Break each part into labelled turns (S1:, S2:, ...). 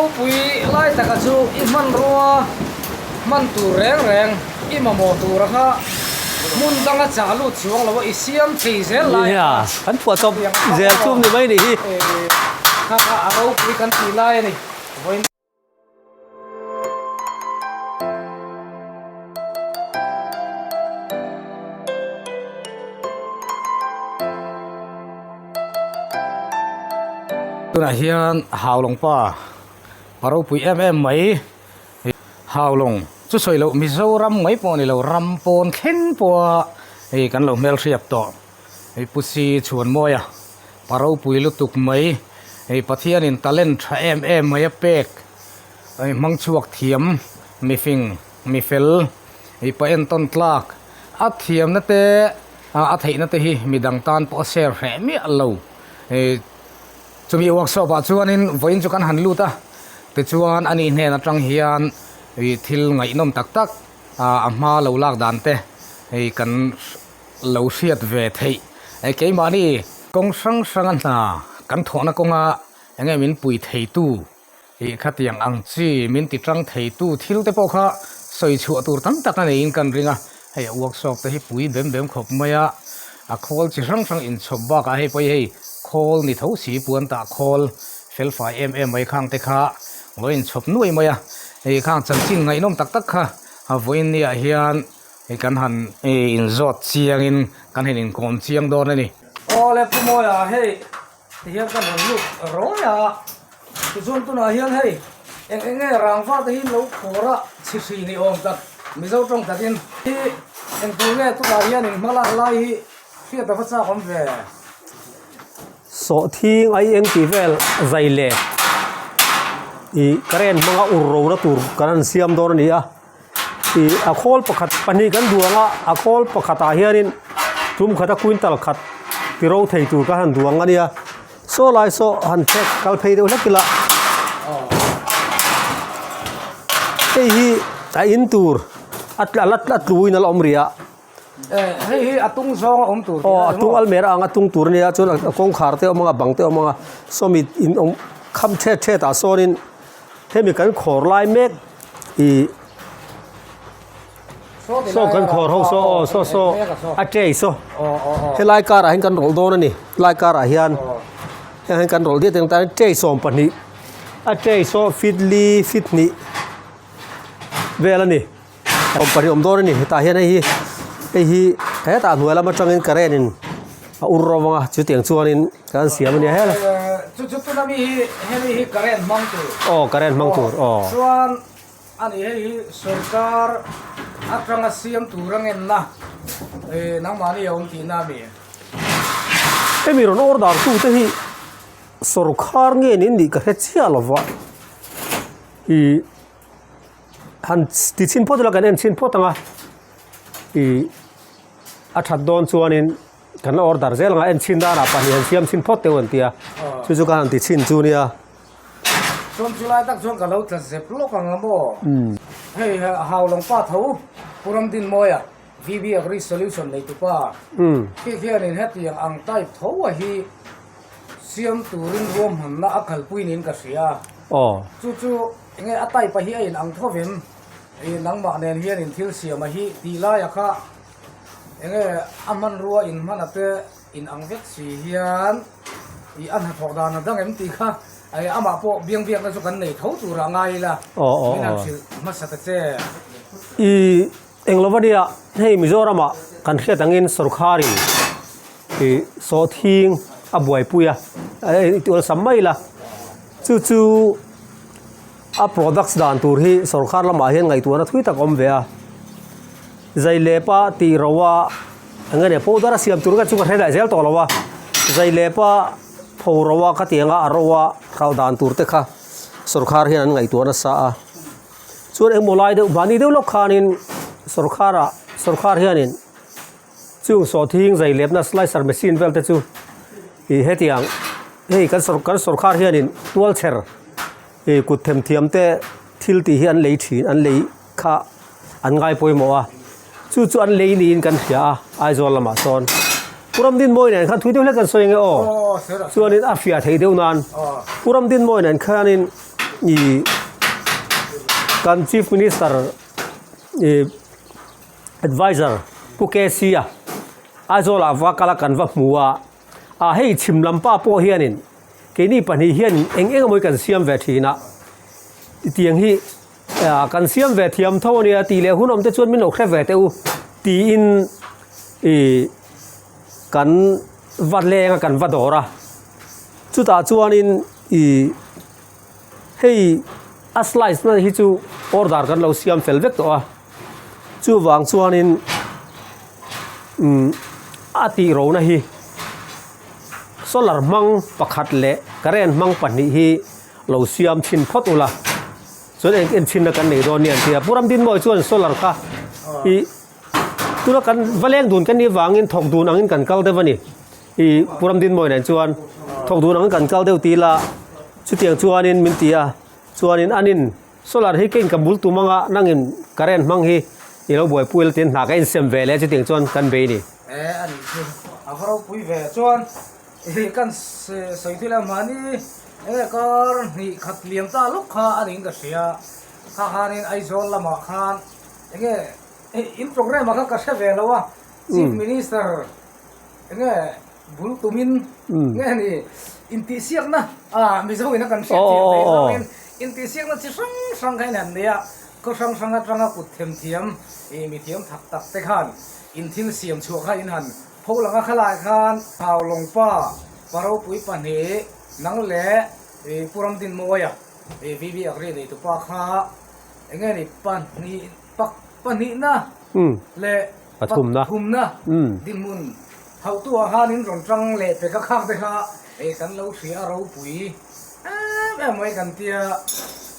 S1: ropui lai taka chu i hmanrua hman tur reng reng i mamawh tura kha hmun danga chah lut chuang lo a i siam thei zel lai a kha.
S2: Kan phuah chawp zel chum ni mai ni hi.
S1: Kha kha a ropui kan tih lai a ni. Vawiin. Tunah hian Haulawng pa a ropui em em mai. Haulawng chu sawi loh Mizoram mai pawh a ni lo, ram pawn thleng pawha hei kan lo hmelhriat tawh. Hei Pu Si Chhuanmawia pa ropui lutuk mai, hei Pathianin talent tha em em mai a pek, hei hmang chhuak thiam mifing mifel, hei pa entawn tlak a thiamna te a theihna te hi midang tan pawh a share hreh miah lo. Hei chumi workshop ah chuanin vawiin chu kan han lut a, tichuan ani hnen atang hian thil ngaihnawm tak tak a hma lo lak dan te hei kan. Lo hriat ve theih. Hei keimahni kawng hrang hranga hna kan thawhna kawnga enge min pui theitu ih khatiang ang chi min ti tang theitu thil te pawh kha sawi chhuah tur tam tak a neiin kan ring a, hei a workshop te hi pui bem bem khawp mai a, a khawl chi hrang hrang inchhawp bakah hei pawh hi hei khawl ni tho si puan tah khawl felfai em em mai khang te kha lo inchhawp nuai mai a, hei khang chanchin ngaihnawm tak tak kha a vawiin niah hian. Hei kan han inzawt chiangin kan han inkawm chiang dawn a ni. Awle Pu Mawia hei tihian kan rawn lut rawi a, tichuan tunah hian hei eng eng nge rangva te hi lo khawr a chhi hri ni awm tak Mizo tawng takin hi engtur nge tunah hian in hmalak lai hi hriat a va chak awm ve.
S2: Sawhthing ai eng tih vel zai leh ih current hmanga ur rona tur kan han siam dawn a ni a. Ih a khawl pakhat pahnih kan duang a a khawl pakhatah hianin tum khata quintal khat ti ro thei tur ka han duang a nia saw lai saw han check kal phei deuh hlek ila hei hi a in tur a la a tluin a la awm rih a.
S1: Hei hi a tung zawng a awm tur
S2: aw a tung almera anga tung tur a nia chuan a kawngkhar te a awm ang a bang te a awm ang a sawmi in awm kham thet thet ah sawnin hemi kan khawr lai mek Ih saw kan khawr ho saw aw saw saw a tray saw helai car ah hian kan rawlh dawn a ni helai car ah hian heng hian kan rawlh diat ang tan tray 12 a tray saw feet li feet hnih vel a ni 12 awm dawn a ni hetah hian hei hi hei hi hetah hnuai lam atangin current in a ur ro vang a chutiang chuanin kan siam a nia hel
S1: chu chu tuna mi hi hemi hi current hmang tur
S2: aw current hmang tur aw
S1: chuan ani hei hi sorkar atanga siam tur a ngenna eh nangmahni a awm tihna a mi
S2: hemi rawn order tu te hi sorkar nge nin nih ka hre chiah lova ih han ti chhin phawt ila kan en chhin phawt ang a ih a that dawn chuanin kan la order zel ang a en chhin danah pahnih han siam chhin phawt teuh an ti a chu chu ka han ti chhin chu nia.
S1: Chuan chu lai tak chuan ka lo tla zep lawk ang a maw hei Haulawng pa tho Pu Ramdinmawia VB Agri Solution neitu pa khi khianin hetiang ang type tho a hi siam turin ruahmanna a kalpui niin ka hria chu chu enge a type a hi a in ang tho vem nangmah nen hian in thil siam a hi tih laia kha Enge a hmanrua in hman a te in ang vek si hian ih a hnathawk dan a dang em tih kha ih amah pawh biang biakna chu kan nei tho tur ah ngai ila min han hrilh hmasa ta che.
S2: Ih eng lo va nia hei Mizoram ah kan hriat angin sorkar in ih sawhthing a buaipui a ih awlsam mai ila chu chu a products dan tur hi sorkar lamah hian ngaihtuahna thui tak a awm ve a. Zailepa tih ro a eng nge powder a siam tur ka chu ka hre leh zel tawh lo a Zailepa pho ro a khatiang a a ro a hralh dan tur te kha sawrkhar hian an ngaihtuah nasa a chuan engmaw lai deuh mahni deuh lawk khanin sawrkhar ah sawrkhar hianin chung sawhthing zailepna slicer machine vel te chu ih hetiang hei kan sawr kan sawrkhar hianin tualchher ih kut themthiam te thil tih hi an lei thin an lei. Kha an ngai pawimawh a, chu chu an lei niin kan hria a, Aizawl lamah sawn. Pu Ramdinmawi nen khan thui deuh hlek kan sawi ange aw, chuanin a fiah thei deuh nan. Pu Ramdinmawi nen khanin. Ih kan Chief Minister ih Adviser Pu KC a Aizawl ah va kal a kan va hmu a, ah hei chhim lam pa pawh hianin keini pahnih hian eng eng emaw hi kan siam ve thin a, tiang hi ah kan siam ve thiam tho ania tih leh hun awm te chuan min lo hre ve teh u tiin ih kan va leng a kan va dawr a, chutah chuanin ih hei a slice na hi chu order kan lo siam fel vek tawh a chuvang chuanin umm a tih rona hi solar hmang pakhat leh current hmang pahnih hi lo siam chhin phawt ula chuan eng en chhinna kan nei dawn nia an ti a Pu Ramdinmawii chuan solar kha ih tuna kan va leng dun kan nih vangin thawk dun angin kan kal deuh a ni. Ih Pu Ramdinmawii nen chuan thawk dun angin kan kal deuh ti ila chutiang chuanin min ti a chuanin anin solar hi keiin ka bul tum anga nangin current hmang hi i lo buaipui ila tiin hna ka insem ve leh chutiang chuan kan bei a ni.
S1: E a nih chu a va ropui ve chuan ih kan sawi thil a mahni enge kar hnih khat liam ta lawk kha a niin ka hria kha khanin Aizawl lamah khan enge in programme ah kha ka hre ve lo a Chief Minister Enge bul tumin nge ni intihsiakna ah Mizo ina kan hriat thiam thei zawngin intihsiakna chi hrang hrang kha in han nei a, khaw hrang hrang atanga kut them thiam ih mi thiam thak tak te khan in thil siam chhuah kha in han pho lang a khalai khan Haulawngpa Paropui pahnih nang leh ih Pu Ramdinmawia ih VB Agri neitupa kha enge ni pahnih pahnihna leh pathumna dinhmun hauhtuah khanin rawn tang leh pek a khak te kha hei kan lo hria a ropui em em mai kan tia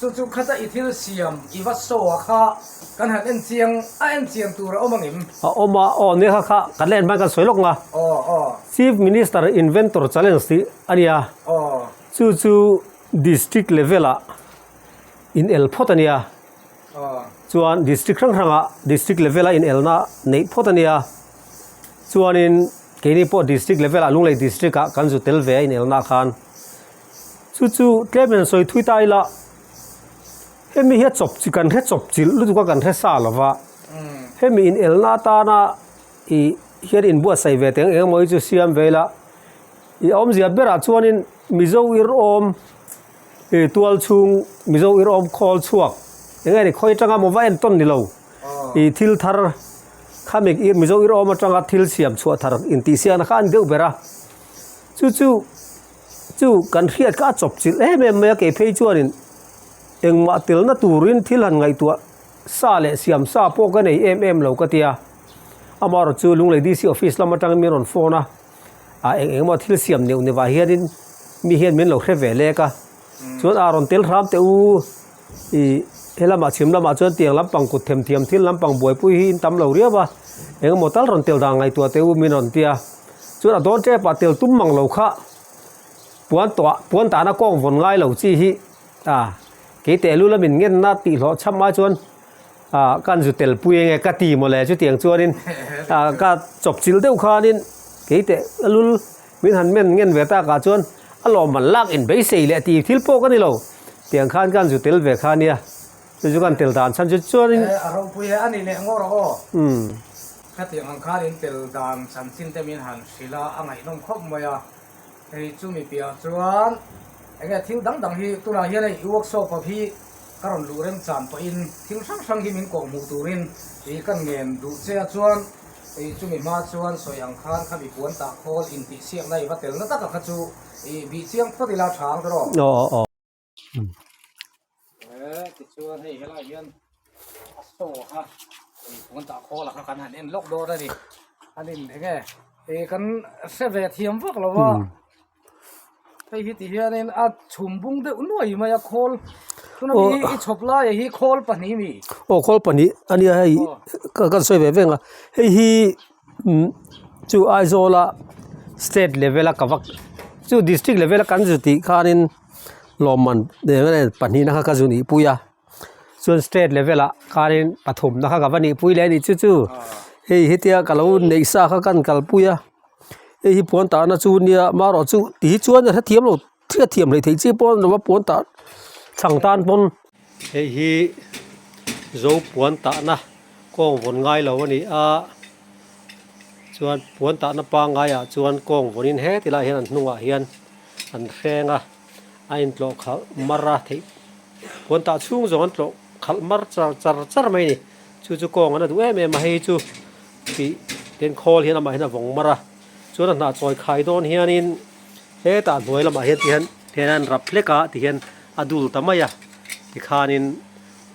S1: chu chu khata i thil siam i va saw a kha kan han en chiang a en chian tur a awm angem?
S2: A awm a, aw nia kha kha kan la en hman kan sawi lawk nga.
S1: Aw aw.
S2: Chief Minister Inventor Challenge tih a nia.
S1: Aw.
S2: Chu chu District level ah in el phawt a nia. Chuan district hrang hrangah district level a inelna neih phawt a nia. Chuanin keini pawh district level ah Lunglei district ah kan zu tel ve a inelna khan. Chu chu tlem in sawi thui ta ila hemi hi a chawp chi kan hre chawp chilh lutuk a kan hre sa lova hemi inelna atana ih hian inbuatsaih ve teng eng emaw hi chu siam ve ila ih a awmzia berah chuanin Mizo ir awm Ih tual chhung Mizo ir awm khawl chhuak eng nge ni khawi atanga maw va entawn ni lo ih thil thar khami ir Mizo ir awm atanga thil siam chhuah thar intihsiakna kha a ni deuh ber a chu chu chu kan hriat kha a chawp chilh em em mai a kei phei chuanin engmah telna turin thil han ngaihtuah sa leh siam sa pawh ka nei em em lo ka tia amaherawhchu chu Lunglei DC office lam atangin min rawn phone a. ah eng eng emaw thil siam neuh neuh ah hianin mi hian min lo hre ve lek a chuan ah rawn tel hram teh u ih helamah chhim lamah chuan tiang lampang kut them thiam thil lampang buaipui hi in tam lo riau a eng emaw tal rawn tel dan ngaihtuah teh u min rawn ti a chuan a dawn tep ah tel tum mang lo kha puan tawh puan tahna kawng vawn ngai lo chi hi ah kei teh lu lamin ngenna tih hlawh chham ai chuan. Ah kan zu tel pui enge ka ti mawle chutiang chuanin ah ka chawp chilh deuh khanin kei teh a lul min han men ngen ve takah chuan a lawmman lak in beisei leh tih thil pawh ka ni lo tiang khan kan zu tel ve kha nia chu chu kan tel dan chhan chu chuanin
S1: A ropui he a ni leh ngawr aw. Khatiang ang khan in tel dan chanchin te min han hrilh a, a ngaihnawm khawp mai a. Hei chumi piah chuan enge thil dang dang hi tunah hian hei workshop ah hi ka rawn luh rem chan pawhin thil hrang hrang hi min kawh hmuh turin ih ka ngen duh che a chuan ih chumi hma chuan sawi ang khan khami puan tah khawl intihsiakna i va tel na taka kha chu ih bih chiang phawt ila tha ang tawh
S2: aw.
S1: E tichuan hei helai hian a saw kha ih puan tah khawl ah kha kan han en lawk dawn a ni a nin eng nge ih kan hre ve thiam vak lo a hei hi ti hianin a chhum bung deuh nuai mai a khawl tuna mi hi i chhawp lai ah hi khawl pahnih a ni
S2: aw khawl pahnih a nia hei ka kan sawi ve veng a hei hi umm chu Aizawl a state level a ka vak chu district level a kan zu tih khanin. Lawmman pahnihna kha ka zu nihpui a chuan state level ah khanin pathumna kha ka va nihpui leh a nih chu chu hei hetia ka lo neih sa kha kan kalpui a hei hi puan tahna chu nia marawh chu ti hi chuan a hrethiam lo hriatthiam hleih theih chi pawh a ni lo a puan tah. Chhang tan pawn. Hei hi zo puan tahna kawng vawn ngai lo a ni a, chuan puan tahna pangaiah chuan kawng vawnin heti lai hian an hnungah hian an hreng a, a intlawh khalh mar a theih puan tah chhung zawng an tlawh khalh mar char char char mai a ni. Chu chu kawng an a duh em em a, hei chu tih ten khawl hian amah hian a vawng mar a, chuan a hnah chawi khai dawn hianin hetah hnuai lamah hian ti hian hian an rap hlek a tihian a dul ta mai a tikhanin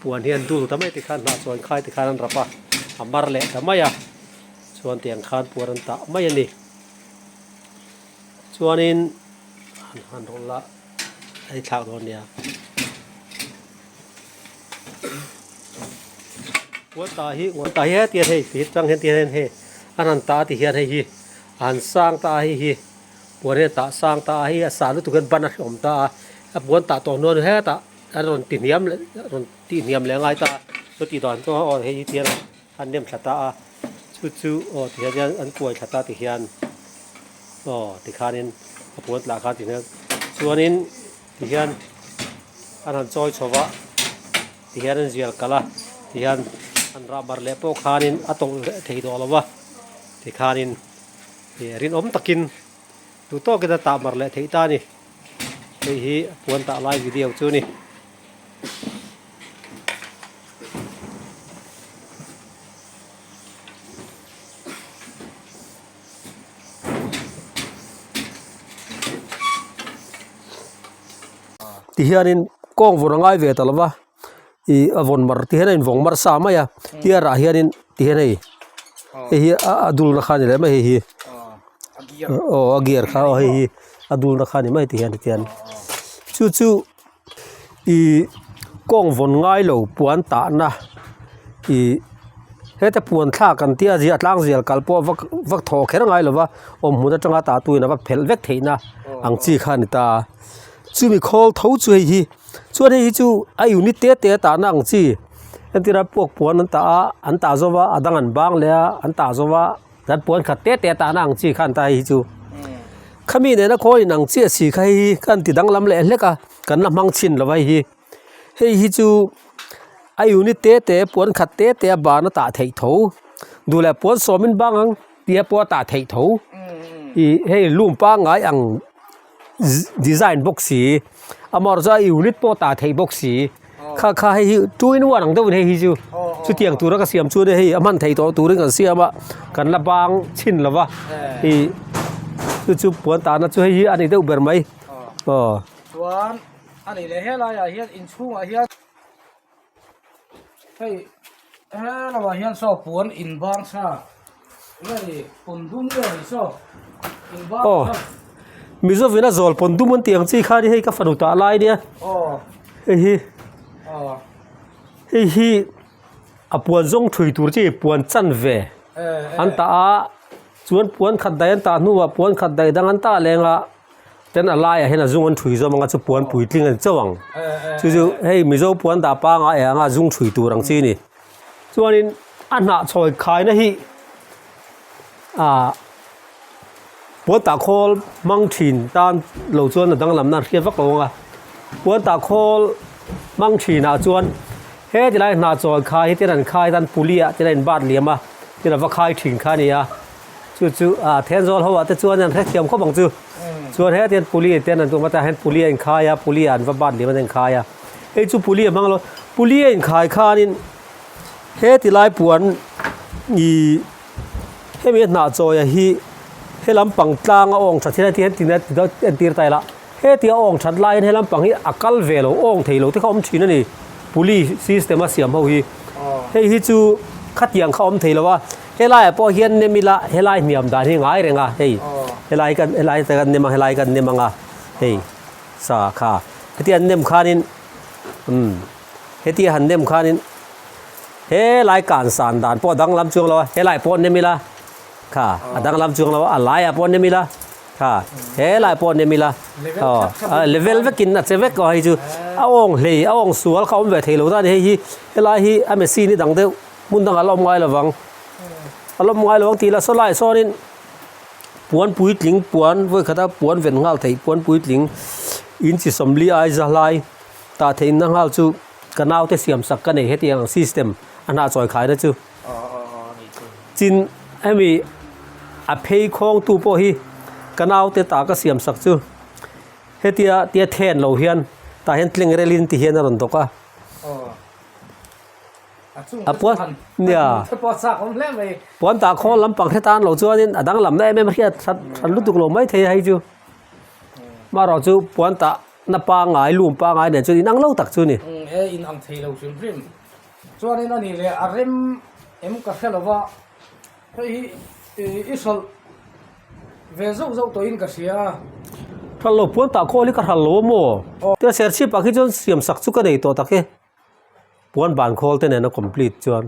S2: puan hi an dul ta mai a tikhan hnah chawi khai tikhan an rap a a mar leh ta mai a chuan tiang khan puan an tah mai a ni chuanin han han rawlh la a ni thlak dawn nia. Puan tah hi puan tah hi heti hian hei ti chang hian ti hian hei an han tah ti hian hei hi a han sang ta a hei hi puan hi a tah sang ta a hei a sah lutuk hian ban a hrehawm ta a a puan tah tawh hnuan hetah a rawn ti hniam leh a rawn tih hniam leh a ngai ta a chuti dan chu aw hei hi ti hian an nem thla ta a chu chu aw ti hian an kuai thla ta ti hian aw tikhanin a puan tlah khan ti hian chuanin. Tihian an han chawi chho va, tihian an zial kalh a, tihian an rah mar leh pawh khanin a tawlh leh thei tawh lo va, tikhanin ih rinawm takin duh tawkin a tah mar leh theih ta a ni. Hei hi puan tah lai video chu a ni. Ti hianin kawng vawn a ngai ve ta lo va ih a vawn mar ti hian a invawng mar sa mai a gear ah hianin ti hian hei hei hi a dul na kha a ni leh mai hei hi aw a gear kha aw hei hi a dul na kha a ni mai ti hian tihian chu chu ih kawng vawn ngai lo puan tahna ih heta puan thlak an tia zia tlang zial kal pawh vak vak thawh kher ngai lo va awm hmun atanga tah tuin a va phelh vek theih na ang chi kha a ni ta chumi khawl tho chu hei hi chuan hei hi chu a unit te te a tahna ang chi entir a puak puan an tah a an tah zo va a dang an bang leh a an tah zo va. Kan puan khat te te atana ang chi kha an ta hei hi chu. Khami nena khawl in ang chiah si kha hei hi kan ti danglam leh hlek a, kan la hmang chhin lo hei hi. Hei hi chu a unit te te puan khat te te a ban a tah theih tho. Duh leh puan sawmin bang ang tia pawh a tah theih tho. Ih hei lum pangngai ang. Design bawk si amaherawhchu chu a unit pawh tah theih bawk si kha kha hei hi two in one ang deuhin hei hi chu chutiang tura ka siam chuan hei a hman theih tawh turin kan siam a kan la bang chhin lo va ih chu chu puan tahna chu hei hi a ni deuh ber mai aw.
S1: Chuan a nih leh helaiah hian inchhungah hian. Hei helaiah hian saw puan in bang sa nge pawn dum nge ni saw in bang sa.
S2: Mizovin a zawl pawn dum an tih ang chi kha ni hei ka fanu tah lai nia hei hi hei hi a puan zawng thui tur chi puan chan ve an tah a chuan puan khat daih an tah hnuah puan khat daih dang an tah leng a. Ten a laiah hian a zung an ṭhui zawm ang a chu puan puitling a ni chauh ang. Chu chu hei Mizo puan dah pangai eh anga zung ṭhui tur ang chi a ni. Chuanin a hnah chhawi khaina hi ah puan tah khawl hmang ṭhin tan lo chuan a danglamna an hriat vak lo ang a. Puan tah khawl hmang ṭhinah chuan heti lai hnah chawi khai hi ten an khai tan puli ah ten a inbat liam a, tin a va khai ṭhin kha a ni a. Chu chu ah Thenzawl ho ah te chuan an hrethiam khawp ang chu. Chuan heti hian puli ten an tum a tah hian puli a inkhai a puli ah an va bat liam an inkhai a. Hei chu puli a hmang lo puli a inkhai khanin heti lai puan ih hemi a hnah chawi hi he lampang tlang a awng that hian heti hian ti entir ta ila heti a awng that laiin he lampang hi a kal ve lo awng thei lo te kha awm thin a ni puli system a siam ho hi hei hi chu khatiang kha awm thei lo a. Helaiah pawh hian nem ila helai hniam dan hi ngai reng a hei helai kan helai te kan nem a helai kan nem ang a hei sa kha heti an nem khanin umm heti han nem khanin helai kan san dan pawh a danglam chuang lo a helai pawh nem ila kha a danglam chuang lo a a laiah pawh nem ila kha helai pawh nem ila aw level vekin a che vek aw hei chu a awng hlei a awng sual kha a awm ve thei lo ta a ni hei hi helai hi a machine hi dang deuh. Hmun dangah la awm ngai lovang. A la awm ngai lovang tih lah saw laiah sawnin puan puitling puan vawi khata puan ven nghal theih puan puitling inchi sawmli ai za hlai Tah theihna nghal chu ka naute siam sak ka nei hetiang ang system a hnah chawi khaina chu. Chin hemi a phei khawngtu pawh hi ka naute tah ka siam sak chu hetia tia then lo hian tah hian tleng relin ti hian a rawn dawk a. A puan nia puan tah khawl lampang hre tan lo chuanin a danglamna em em a hriat that that lutuk lo maithei a hei chu. Marawh chu puan tah na pangai lum pangai nen chuan inang lo tak chu a ni.
S1: Eng e inang thei lo hrim hrim. Chuanin a ni leh a rem em ka hre lo va, hei hi i hralh ve zauh zauh tawhin ka hria a.
S2: Hralh lo puan tah khawl hi ka hralh lo a maw? Tia serchhip ah khi chuan siam sak chu ka nei tawh tak e. Puan ban khawl te nen a complete chuan.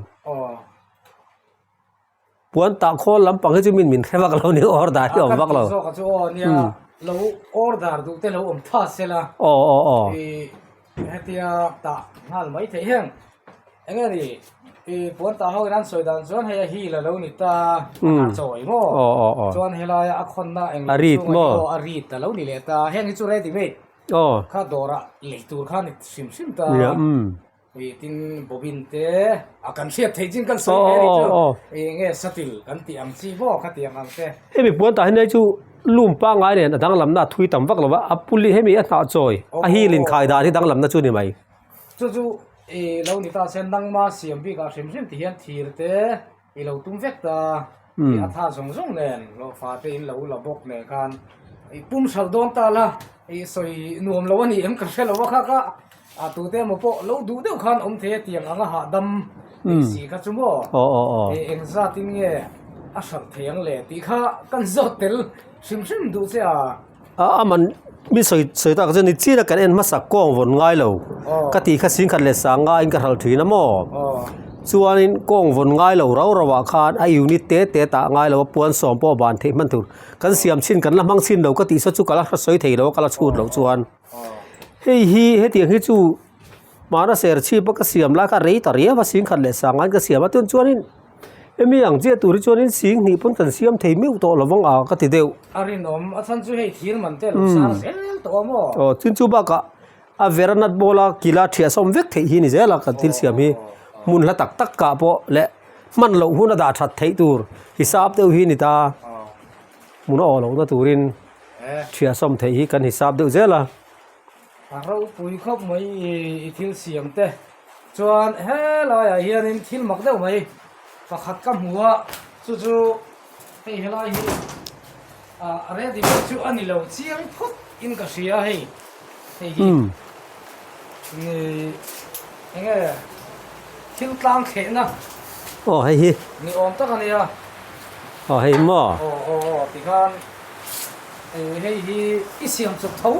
S2: Puan tah khawl lampang hi chu min min hre vak lo ni order hi awm vak lo.
S1: Kan tih zawk a chu aw nia lo order duh te lo awm tha sela.
S2: Aw aw aw.
S1: I hetia tah nghal mai theih heng eng nge ni i puan tah ho in an sawi dan chuan hei a hil a lo ni ta a chawi maw.
S2: Aw aw aw.
S1: Chuan helaia a khawnna eng
S2: A rit maw.
S1: Aw a rit a lo ni leh ta heng hi chu ready made.
S2: Aw.
S1: Kha dawrah lei tur kha ni hrim hrim ta.
S2: Nia umm.
S1: Ih tin bobin te a kan hriat theih chin kan sawi ve a ni chu ih nge satil kan tih ang chi maw khatiang ang te.
S2: Hemi puan tah hian hei chu lum pangngai nen a danglamna a thui tam vak lo va, a puli hemi a hnah chawi a hil in khai dan hi danglamna chu ni mai.
S1: Chu chu ih lo ni ta se nangma siam bik ah hrim hrim ti hian thir te i lo tum vek ta ih a tha zawng zawng nen hlawhfa te in lo la bawk nen khan ih pum hralh dawn ta la ih sawi nuam lo a ni em ka hre lo a kha kha a tute emaw pawh lo duh deuh khan awm thei a tiang anga hahdam ih si kha chu maw ih eng zat in nge a hralh thei ang le tih kha kan zawt tel hrim hrim duh che a.
S2: A a man mi sawi sawi tak chuan ni chin a kan en hmasak kawng vawn ngai lo ka tih kha singkhat leh sanga in ka hralh thin a maw chuanin kawng vawn ngai lo rau rau ah khan a unit te te tah ngai lo a puan sawm pawh ban theih hman tur kan siam chhin kan la hmang chhin lo ka tih saw chu ka la sawi thei lo a ka la chhut loh chuan hei hi hetiang hi chu mahna serchhip a ka siam lai kha rei ta riau a singkhat leh sanga in ka siam a tun chuanin. Hemi ang chiah tur hi chuanin sing hnih pawn kan siam thei meuh tawh lo vang a ka ti deuh.
S1: A rinawm, a chhan chu hei thir man te lo sang zel tawh a maw?
S2: Aw, chun chu bakah a vera nut ball a kila thiah sawm vek theih hi ni zel a kan thil siam hi hmun hla tak tak kah pawh leh hman loh hun a dah that theih tur hisap deuh hi ni ta. Hmun a aw lohna turin thiah sawm theih hi kan hisap deuh zel a.
S1: A ropui khawp mai i thil siam te chuan helaiah hianin thil mak deuh mai pakhat ka hmu a chu chu hei helai hi ah ready made chu a ni lo chiang phawt in ka hria hei hei hi ih eng nge thil tlang thlehna
S2: aw hei hi
S1: ni awm tak a nia
S2: aw hei maw
S1: aw aw aw tikhan. Hei hi i siam chawp tho.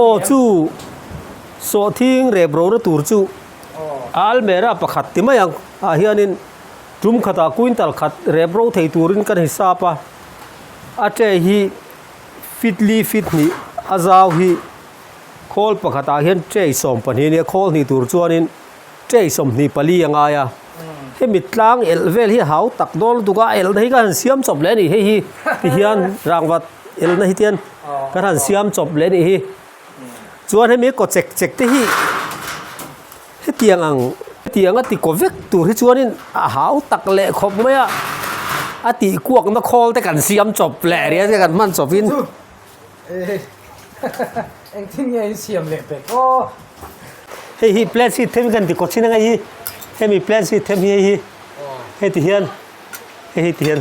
S2: Aw chu sawhthing rep rona tur chu a almera pakhat ti mai ang ah hianin tum khatah quintal khat rep ro thei turin kan hisap a, a tray hi feet li feet hnih a zau hi khawl pakhatah hian tray 12 a nia khawl hnih tur chuanin tray 24 a ngai a. Hemi tlang elh vel hi hau tak dawn lutuk a, elhna hi ka han siam chawp leh a nih hei hi tihian rangvat elhna hi tian ka han siam chawp leh a nih hi. Chuan hemi kaw chek chek te hi hetiang ang hetiang a ti kaw vek tur hi chuanin a hau tak leh khawp mai a, a tih kuakna khawl te kan siam chawp leh riai te kan hman chawpin.
S1: Engtin nge in siam leh pek aw.
S2: Hei hi plant seed them kan ti kawt chin anga hi hemi plant seed them hi hei hi hei ti hian hei hi ti hian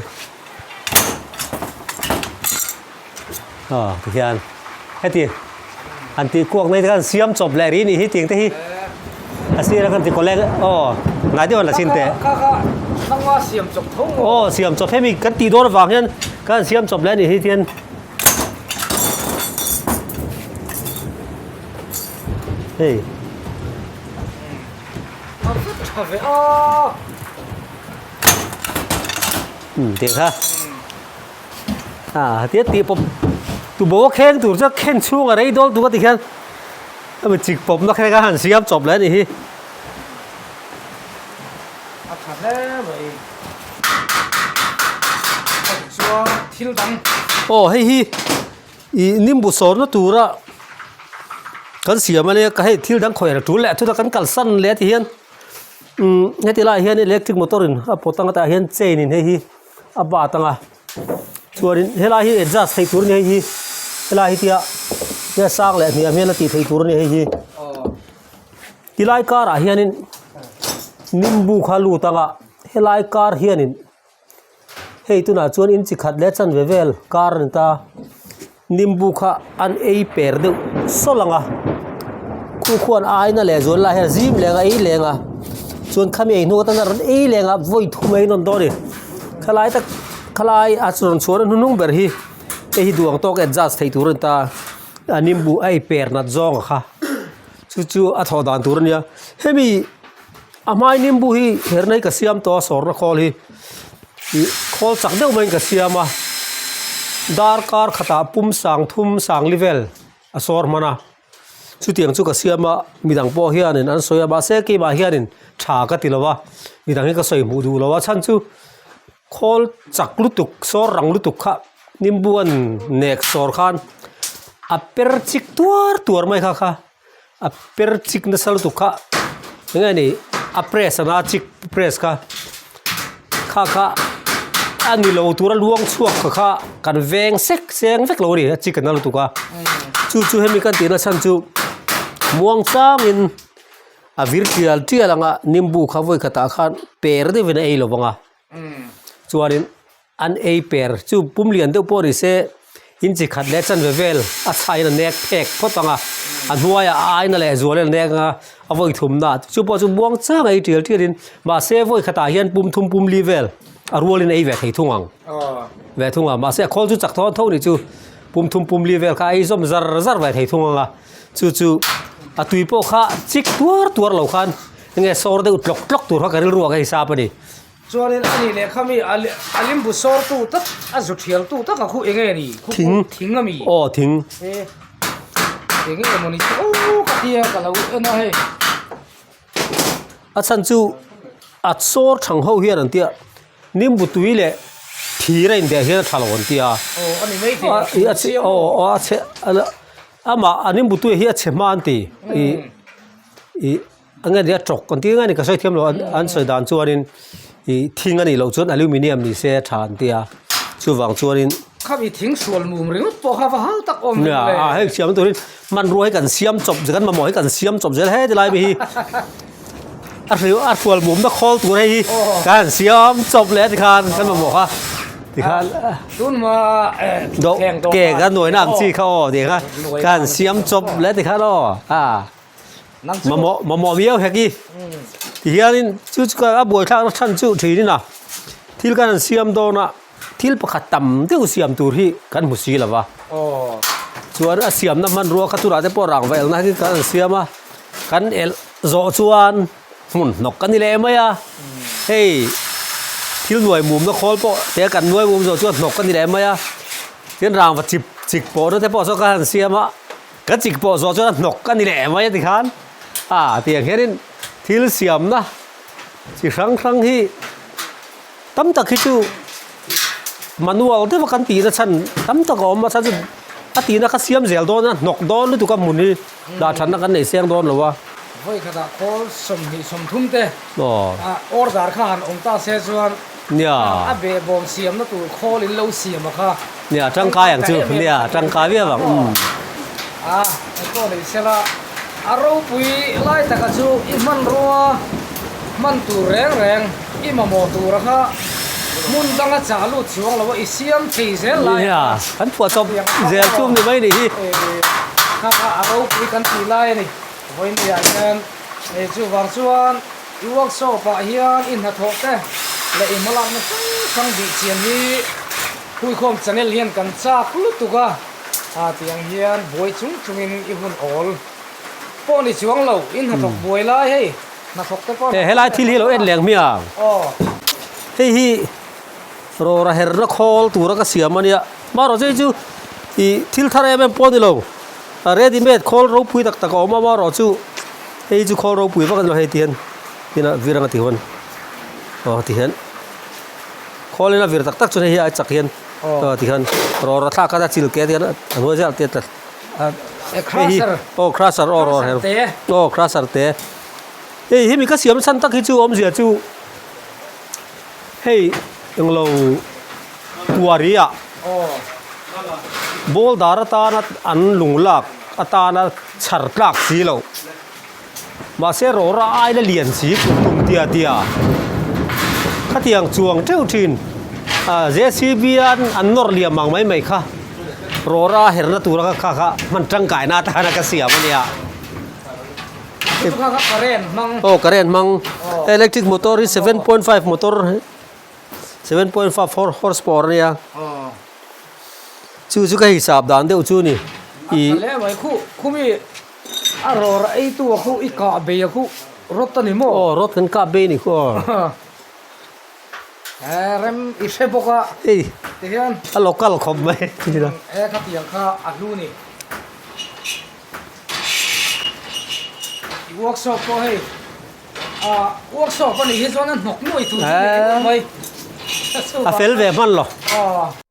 S2: aw ti hian heti an tih kuak mai te khan siam chawp leh rih a nih hi tiang te hi a sir a kan ti kawleng aw ngai deuh an la chin teh
S1: Kha kha nangma siam chawp tho maw?
S2: Aw siam chawp hemi kan tih dawn avang hian kan siam chawp leh a nih hi tian Hei.
S1: A vek tha ve a.
S2: Um tih kha. A tia tih pawp tu bo kheng tur chu khen chhung a rei dawl tuk a ti khian a mi chik pawp na khen a han siam chawp leh a nih hi.
S1: A tha hle mai. Chuan thil dang.
S2: Aw hei hi ih nimbu sawrna tura. Kan siam a nia ka hei thil dang khawih a tul leh chutah kan kalsan leh a ti hian umm heti laiah hian electric motor in a pawt anga tah hian chain in hei hi a bat anga chuanin helai hi adjust theih tur a ni hei hi helai hi tia tia sang leh hniam hian a tih theih tur a ni hei hi tilai karah hianin nimbu kha lut anga helai kar hianin. Hei tunah chuan in chi khat leh chanve vel kar a ni ta nimbu kha an ei per deuh sawlh ang a khu khuan a aina leh zual lai hian a zim leng a ei leng a chuan khami ei hnu atang a rawn ei leng a vawi thum ei nawn dawn a ni khalai tak khalai a rawn chhuah na hnuhnung ber hi hei hi duh ang tawk adjust theih tur a ni ta a nimbu a ei per nat zawng a kha chu chu a thawh dan tur a nia hemi. A hmai nimbu hi herna hi ka siam tawh a sawrna khawl hi ih khawl chak deuh maiin ka siam a darkar khatah pum sang thum sang li vel a sawr hman a chutiang chu ka siam a midang pawh hianin an sawi a mahse keimah hianin tha ka ti lo a midang hi ka sawi hmuh duh lo a chhan chu khawl chak lutuk sawr rang lutuk kha nimbu an nek sawr khan a per chik tuar tuar mai kha kha. A per chik nasa lutuk kha eng nge ni a press anga chik press kha kha kha a ni lo tura luang chhuak kha kha kan veng sek seng vek lo a ni a chik a na lutuk a chu chu hemi kan tihna chhan chu muang changin a vir tial tial anga nimbu kha vawi khatah khan per deuhin a ei lo vang a chuanin. An ei per chu pum lian deuh pawh ni se in chi khat leh chanve vel a chhain a nek phek phawt ang a, a hnuaiah a aina leh zual in a nek ang a, a vawi thumna chu pawh chu muang chang a ei tial tial in mahse vawi khatah hian pum thum pum li vel a rualin a ei ve thei thung ang ve thung a mahse a khawl chu chak thawn tho ni chu pum thum pum li vel kha a ei zawm zar zar ve thei thung ang a chu chu a tui pawh kha chik tuar tuar lo khan enge sawr deuh tlawk tlawk tur kha ka rilru ah ka hisap a ni.
S1: Chuanin a nih leh kha mi a limbu sawrtu tak a zu thialtu tak a khu eng nge ni? Khu
S2: Thing.
S1: Thing a mi?
S2: Aw thing.
S1: E eng nge maw ni chu aw ka tia ka lo en a hei.
S2: A chhan chu a sawr thang ho hian an tia nimbu tui leh thir a inbeh hian a tha lo an tia.
S1: Aw a ni mai thei a
S2: a chhe aw a chhe amah a nimbu tui hi a chhe hma an ti ih ih. Eng nge nia tawk an tih ngai ni ka sawi thiam lo an sawi dan chuanin ih thing a nih loh chuan aluminium ni se a tha an ti a chuvang chuanin
S1: Khami thing sual mum ringawt pawh kha va hal tak awm
S2: nia
S1: le.
S2: A hei siam turin hmanrua hi kan siam chawp kan mamawh hi kan siam chawp zel he tilai mi hi a hriu a hrual mumna khawl tur hei hi kan siam chawp leh tikhan kan mamawh kha tikhan
S1: Tunma
S2: do ke kan nuaina ang chi kha aw tikhan kan siam chawp leh tikhan aw a. Mamawh mamawh viau hek i tihianin chu chu a buaithlakna chhan chu thin in a thil kan han siam dawn a thil pakhat tam deuh siam tur hi kan hmu si lo va chuan a siamna hmanrua kha tunah te pawh rangva elna hi kan han siam a kan elh zawh chuan hmun hnawk a ni leh mai a hei thil nuai mumna khawl pawh te kan nuai mum zawh chuan hnawk a ni leh mai a tin rangva chip chik pawhna te pawh saw kan han siam a. Ka chik pawh zawh chuan a hnawk a ni leh mai a ti khan a tiang hianin thil siamna chi hrang hrang hi tam tak hi chu manual deuha kan tihna chhan tam tak a awm a chhan chu a tihna kha siam zel dawn a hnawk dawn lutuk a hmun hi dah thatna kan nei seng dawn lo a.
S1: Vawi khatah khawl 23 te order kha han awm ta se chuan a behbawm siamna tur khawl in lo siam a kha.
S2: Nia tangkai ang chu nia tangkai viau ang umm.
S1: A engpawh nei sela a ropui lai taka chu i hmanrua hman tur reng reng i mamawh tura kha hmun danga chah lut chuang lo a i siam thei zel lai
S2: a. Nia kan phuah chawp zel chum ni mai nih hi.
S1: Kha kha a ropui kan tih lai a ni. Vawinia hian chuvang chuan i workshop ah hian i hnathawh te leh i hmalakna hrang hrang bih chian hi Huikhawm channel hian kan chak lutuk a, a tiang hian buai chung chungin i hun awl pawh ni chuang lo, i hnathawk buai lai hei hnathawk te pawh.
S2: Helai thil hi lo en leng hmiang. Hei hi rawra herna khawl tura ka siam a nia, marawh chu i thil thar em em pawh a ni lo. A ready made khawl ropui tak tak a awm a amaherawh chu hei chu khawl ropui vak a ni lo hei ti hian tin a vir anga ti huan aw ti hian khawl in a vir tak tak chuan hei hi a chak hian aw ti hian rawra thlak khan a chil ke ti hian a hnuai zel te tla. Hei hi aw crusher aw rawr her aw crusher te hei hemi ka siam chhan tak hi chu awmzia chu hei englo quarry ah boulder atana an lung lak atana chhar tlak si loh Mahse rawra aila lian si kum tum tia tia khatiang chuang teuh thin a JCB an an nawr liam ang mai mai kha rawra herna tura kha kha hman tangkai na atana ka siam a nia.
S1: Kha kha current hmang.
S2: Aw current hmang electric motor hi 7.5 motor 7.5 horse power a nia. Chu chu ka hisap dan deuh chu ni.
S1: A tha hle mai khu khumi A rawr ei tu a khu i kah bei a khu rawt a ni maw?
S2: Aw rawt kan kah bei a ni khu aw.
S1: He rem i hre bawk a.
S2: Hei
S1: tihian
S2: a local khawp mai
S1: he khatiang kha a hlu ni. I workshop pawh hei a workshop a nih hi chuan a hnawk nuai tur chu ni mai.
S2: A fel ve hman lo.
S1: Aw.